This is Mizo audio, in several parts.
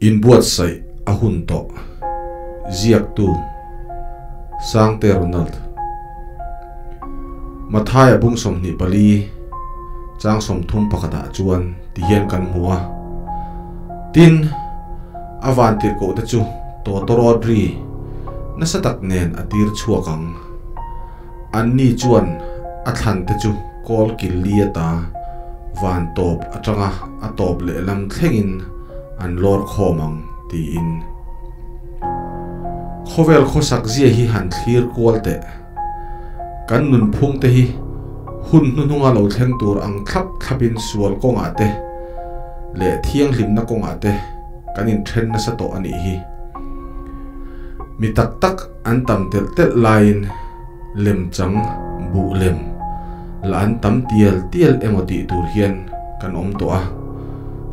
Inbuatsaih a hun tawh. Ziaktu, Sangte Ronald. Mathaia bung 24, chang 31 ah chuan tihian kan hmu a. Tin, a vantirhkohte chu tawtawrawt ri nasa tak nen a tir chhuak ang. Anni chuan a thlante chu kawl kil li ata van tawp atanga a tawp lehlam thlengin an lawr khawm ang, tiin. Khawvel khawsak zia hi han thlir kual teh. Kan nunphung te hi hun hnuhnunga lo thleng tur ang thlap thlapin sual kawngah te leh thianghlimna kawngah te kan inthen nasa tawh a nih hi. Mi tak tak an tam telh telh laiin lemchang buh lem la an tam tial tial emaw tih tur hian kan awm tawh a,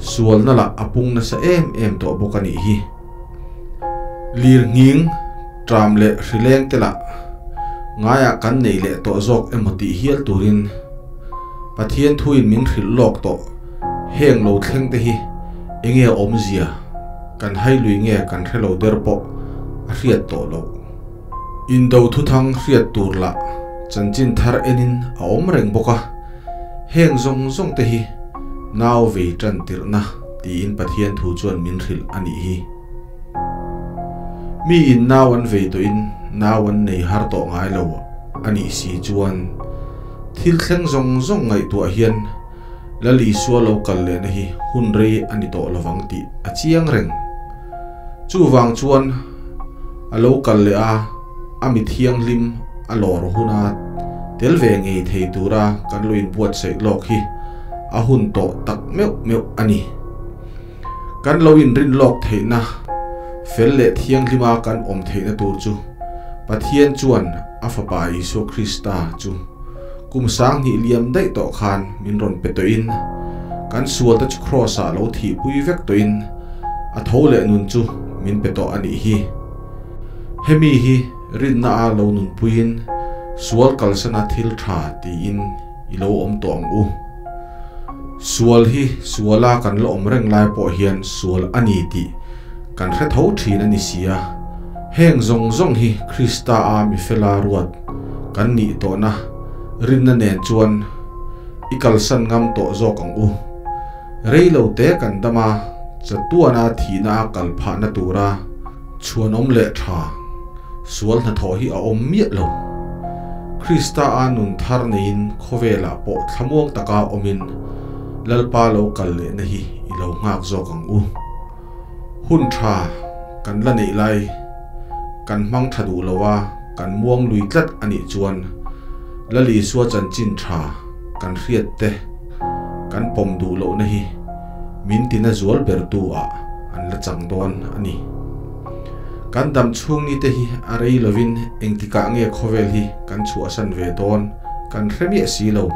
sualna lah a pung nasa em em tawh bawk a nih hi. Lirnghing, tram leh hrileng te lah ngaiah kan nei leh tawh zawk emaw tih hial turin Pathian thuin min hrilh lawk tawh heng lo thleng te hi enge awmzia kan hailui nge kan hre lo der pawh a hriat tawh loh. Indo thuthang hriat tur lah chanchin thar enin a awm reng bawk a, heng zawng zawng te hi nau vei tan tirhna tiin Pathian thu chuan min hrilh a nih hi. Mi in nau an vei tawhin nau an nei har tawh ngai lo a nih si chuan thil thleng zawng zawng ngaihtuah hian Lal Isua lo kal lehna hi hun rei a ni tawh lovang tih a chiang reng. Chuvang chuan a lo kal leh a, a mi thianghlim a lawr huna tel ve ngei thei tura kan lo inbuatsaih lawk hi a hun tawh tak meuh meuh a ni. Kan lo inrin lawk theihna, fel leh thianghlima kan awm theihna tur chu Pathian chuan a Fapa Isua Krista chu kum 2000 liam daih tawh khan min rawn pe tawhin, kan sualte chu Kraws-ah lo thihpui vek tawhin a tho leh nun chu min pe tawh a nih hi. Hemi hi rinna a lo nunpuiin sual kalsana thil tha tiin i lo awm tawh ang u. Sual hi suala kan la awm reng lai pawh hian sual a ni tih kan hre tho thin a ni si a. Heng zawng zawng hi Krista a mi fela ruat kan nih tawhna rinna nen chuan i kalsan ngam tawh zawk ang u. Rei lo te kan dam a, chatuana thihna a kal phahna tura chhuanawm leh tha sual hnathawh hi a awm miah lo. Krista a nun thar neiin khawvelah pawh thlamuang taka awmin Lalpa lo kal lehna hi i lo nghak zawk ang u. Hun tha kan la neih lai kan hmang tha duh lo a, kan muang lui tlat a nih chuan Lal Isua chanchin tha kan hriat te kan pawm duh lohna hi min tina zual bertu ah an la chang dawn a ni. Kan dam chhung ni te hi a rei lovin engtikah nge khawvel hi kan chhuahsan ve dawn kan hre miah si lo.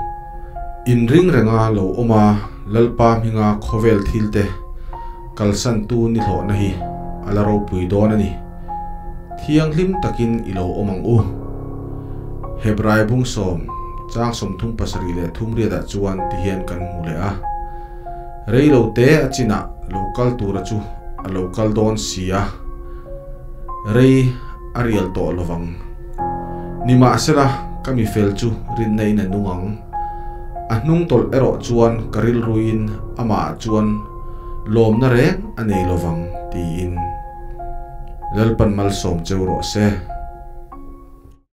Inring renga lo awm a Lalpa hminga khawvel thil te kalsantu ni hlawhna hi a la ropui dawn a ni. Thianghlim takin i lo awm ang u. Hebrai bung sawm, chang 37 leh thum riatah chuan tihian kan hmu leh a. Rei lo te a chinah lo kal tura chu a lo kal dawn si a, rei a rial tawh lovang. Nimahsela, ka mi fel chu rinna in a nung ang. A hnung tawlh erawh chuan ka rilruin amah chuan lawmna reng a nei lovang, tiin Lalpan malsawm cheu rawh se.